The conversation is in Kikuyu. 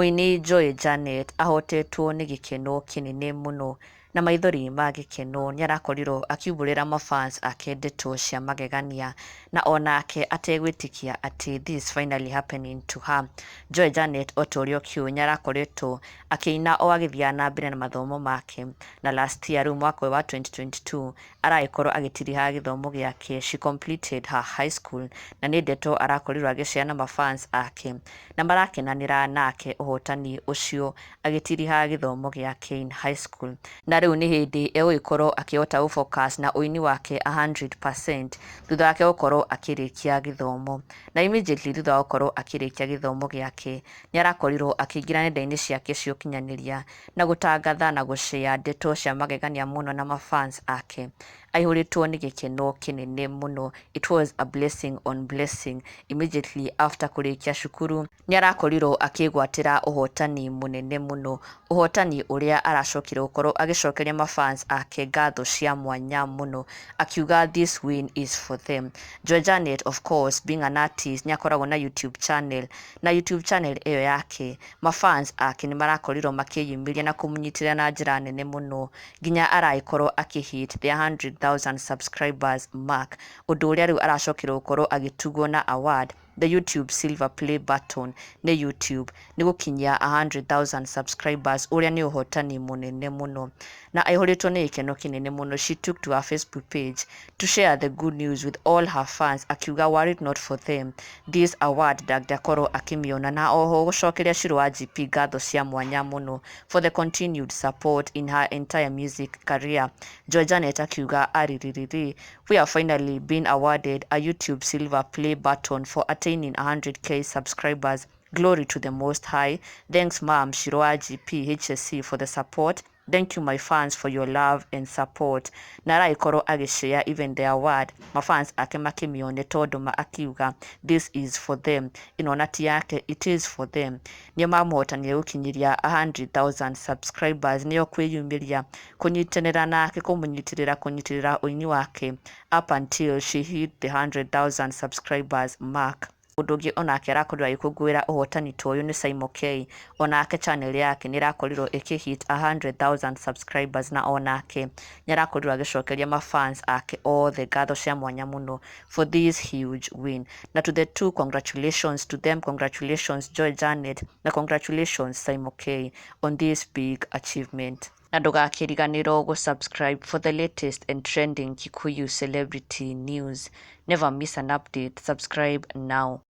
Mũini Joy Janet ahotetwo nĩ gĩkeno kĩnene mũno na maithori ma gĩkeno. Nĩarakorirwo akiumbũrĩra mafans ake ndeto cia magegania na onake ategwĩtĩkia atĩ this is finally happening to her. Joy Janet, o ta ũrĩa ũkĩũĩ, nĩarakoretwo akĩina o agĩthiaga na mbere na mathomo make, na last year, rĩu mwaka ũyũ wa 2022, aragĩkorwo agĩtiriha gĩthomo gĩake. She completed her high school, na nĩ ndeto arakorirwo agĩshare na mafans ake na marakenanĩra nake ũhotani ũcio agĩtiriha gĩthomo gĩake in high school. Na rĩu nĩ hĩndĩ egũgĩkorwo akĩhota gũfocus na ũini wake 100% thutha wake gũkorwo akĩrĩkia gĩthomo. Na immediately thutha wa gũkorwo akĩrĩkia gĩthomo gĩake, nĩ arakorirwo akĩingĩra nenda-inĩ ciake cia ũkinyanĩria na gũtangatha na gũshare ndeto cia magegania mũno na mafans ake aihũrĩtwo nĩ gĩkeno kĩnene mũno. It was a blessing on blessing. Immediately after kũrĩkia cukuru, nĩ arakorirwo akĩgwatĩra ũhotani mũnene mũno, ũhotani ũrĩa aracokire gũkorwo agĩcokeria mafans ake ngatho cia mwanya mũno, akiuga this win is for them. Joy Janet, of course, being an artist, nĩ akoragwo na YouTube channel, na YouTube channel ĩyo yake mafans ake nĩ marakorirwo makĩyumĩria na kũmũnyitĩrĩra na njĩra nene mũno nginya aragĩkorwo akĩhit the 100,000 subscribers mark, ũndũ ũrĩa rĩu aracokire gũkorwo agĩtugwo na award, the YouTube Silver Play Button nĩ YouTube, nĩ gũkinyia 100,000 subscribers, ũrĩa nĩ ũhotani mũnene mũno na aihũrĩtwo nĩ gĩkeno kĩnene mũno. She took to her Facebook page to share the good news with all her fans, akiuga were it not for them, this award ndangĩakorwo akĩmĩona, na oho gũcokeria Shiro wa GP ngatho cia mwanya mũno for the continued support in her entire music career. Joy Janet akiuga, "Ariririri, we have finally been awarded a YouTube Silver Play Button for attaining 100K subscribers. Glory to the Most High. Thanks, Mom Shiro wa GP HSC, for the support. Thank you, my fans, for your love and support." Na aragĩkorwo agĩshare even the award, mafans ake makĩmĩone, tondũ ma akiuga this is for them, ĩno na ti yake, it is for them. Nĩo mamũhotanire gũkinyĩria 100,000 subscribers, nĩo kwĩyumĩria kũnyitanĩra nake, kũmũnyitĩrĩra, kũnyitĩrĩra ũini wake up until she hit the 100,000 subscribers mark. Mũndũ ũngĩ onake arakorirwo agĩkũngũĩra ũhotani ta ũyũ nĩ Simon K. Onake channel yake nĩ ĩrakorirwo ĩkĩhit 100,000 subscribers, na onake nĩ arakorirwo agĩcokeria mafans ake othe ngatho cia mwanya mũno for this huge win. Na to the two, congratulations to them. Congratulations, Joy Janet, na congratulations, Simon K, on this big achievement. Na ndũgakĩriganĩrwo gũsubscribe for the latest and trending Kikuyu celebrity news. Never miss an update. Subscribe now.